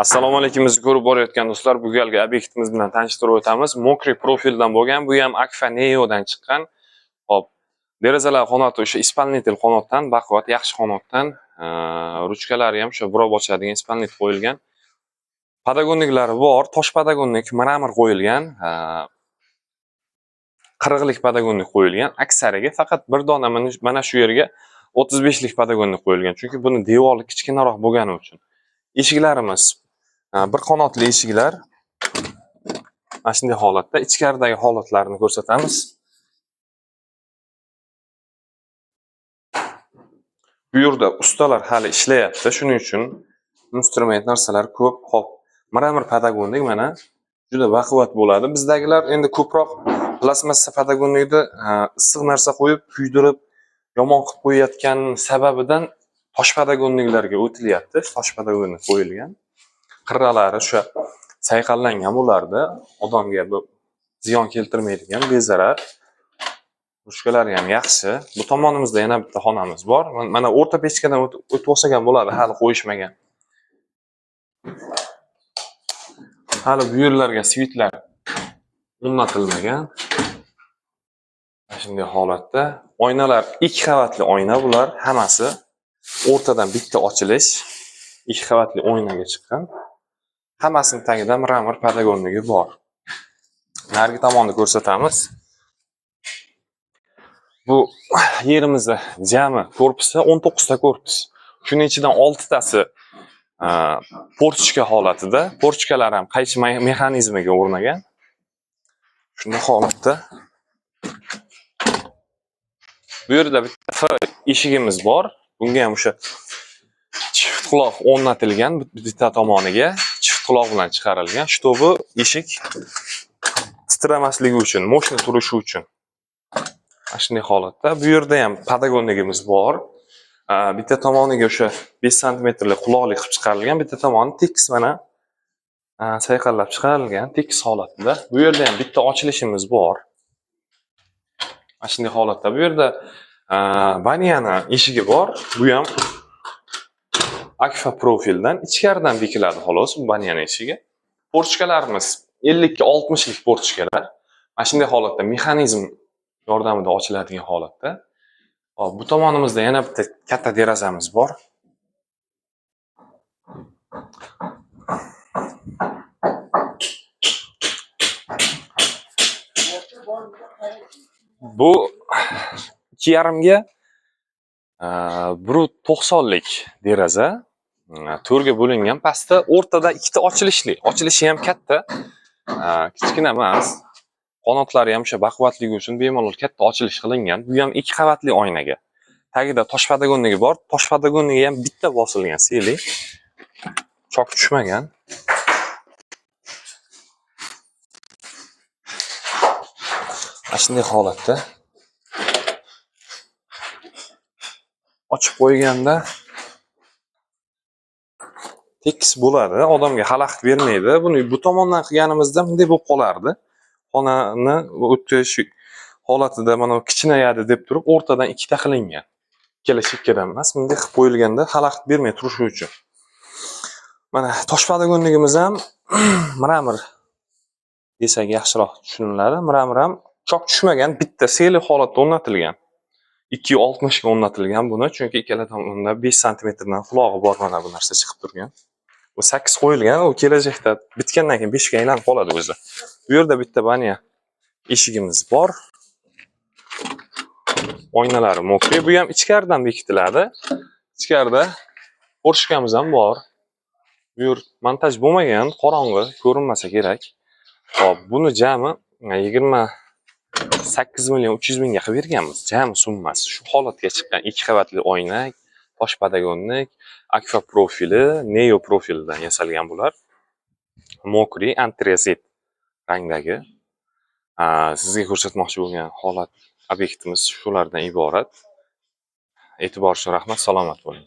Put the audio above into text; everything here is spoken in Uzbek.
Assalomu alaykum, bizni ko'rib borayotgan do'stlar, bu galgi obyektimiz bilan tanishtirib o'tamiz. Мокрый profildan bo'lgan, bu ham Akfa Neodan chiqqan. Xo'p, derazalar qanoti o'sha исполнитель qanotdan, baquvvat yaxshi qanotdan, ruchkalari ham o'sha birov ochadigan исполнитель qo'yilgan. Подоконник lari bor, tosh подоконник, мрамор qo'yilgan, 40lik подоконник qo'yilgan. Aksariga faqat bir dona mana shu yerga 35lik подоконник qo'yilgan. Chunki buni devori kichkinaroq bo'lgani uchun. Eshiklarimiz bir qanotli eshiklar. Mana shunday holatda ichkaridagi holatlarini ko'rsatamiz. Bu yerda ustalar hali ishlayapti, shuning uchun instrument narsalar ko'p. Xo'p, мрамор подоконник mana juda baquvvat bo'ladi. Bizdagilar endi ko'proq plastmassa подоконник ni issiq narsa qo'yib, kuydirib, yomon qilib qo'yayotgan sababidan tosh подоконник larga o'tilyapti. Tosh подоконник qo'yilgan. Qirralari o'sha sayqallangan bo'lardi. Odamga bu ziyon keltirmaydigan, bezarar. Ruchkalari ham yaxshi. Bu tomonimizda yana bitta xonamiz bor. Mana o'rta pechkadan o'tib olsak ham bo'ladi, hali qo'yishmagan. Hali bu yerlarga svitlar o'rnatilmagan. Mana shunday holatda. Oynalar 2 qavatli oyna bular hammasi. O'rtadan bitta ochilish, 2 qavatli oynaga chiqqan. Hammasini tagida мрамор подоконник i bor. Narigi tomonni ko'rsatamiz. Bu yerimizda jami korpusi 19 ta korpus. Shuning ichidan 6 tasi portichka holatida. Portichkalar ham qaychi mexanizmiga o'rnagan. Shunday holatda. Bu yerda bitta F eshigimiz bor. Bunga ham o'sha chift quloq o'rnatilgan, bitta tomoniga chift quloq bilan chiqarilgan, чтобы eshik titramasligi uchun, moshina turishi uchun. Mana shunday holatda. Bu yerda ham подоконник imiz bor. Bitta tomoniga o'sha 5 santimetrli quloqli qilib chiqarilgan, bitta tomoni tekis mana sayqallab chiqarilgan, tekis holatida. Bu yerda ham bitta ochilishimiz bor. Mana shunday holatda. Bu yerda banyani eshigi bor. Bu ham Akfa profildan ichkaridan bekiladi xolos bu banyani eshigi. Portichkalarimiz 50-60lik portichkalar. Mana shunday holatda mexanizm yordamida ochiladigan holatda. Hop, bu tomonimizda yana bitta katta derazamiz bor. Bu 2,5ga 1,90lik deraza. 4ga bo'lingan, pastda o'rtada ikkita ochilishli. Ochilishi ham katta, kichkina emas. Qanotlari ham o'sha baquvvatligi uchun bemalol katta ochilish qilingan. Bu ham 2 qavatli oynaga. Tagida tosh подоконник i bor. Tosh подоконник i ham bitta bosilgan, seli. Chok tushmagan. Mana shunday holatda. Ochib qo'yganda tekis bo'ladi, odamga xalaqit bermaydi. Buni bu tomondan qilganimizda bunday bo'lib qolardi. Xonani o'tish holatida mana kichinayadi deb turib o'rtadan ikkita qilingan. Ikkala chekkadan emas, bunday qilib qo'yilganda xalaqit bermay turishi uchun. Mana tosh подоконник imiz ham мрамор desak yaxshiroq tushuniladi. Мрамор ham chok tushmagan, bitta seli holatda o'rnatilgan. 2,60 ga o'rnatilgan buni, chunki ikkala tomonda 5 santimetrdan qulog'i bor, mana bu narsa chiqib turgan. Bu 8 qo'yilgan, u kelajakda bitgandan keyin 5 ga aylanib qoladi o'zi. Bu yerda bitta banya eshigimiz bor. Oynalari мокрый, bu ham ichkaridan bekitiladi. Ichkarida portichkamiz ham bor. Bu yer montaj bo'lmagan, qorong'i, ko'rinmasa kerak. Xo'p, buni jami 28 million 300 mingga qilib berganmiz. Jami summasi shu holatga chiqqan 2 qavatli oyna, tosh подоконник, Akfa profili, Neo profilidan yasalgan bular. Мокрый antrasit rangdagi. Sizga ko'rsatmoqchi bo'lgan holat obyektimiz shulardan iborat. E'tibor uchun rahmat, salomat bo'ling.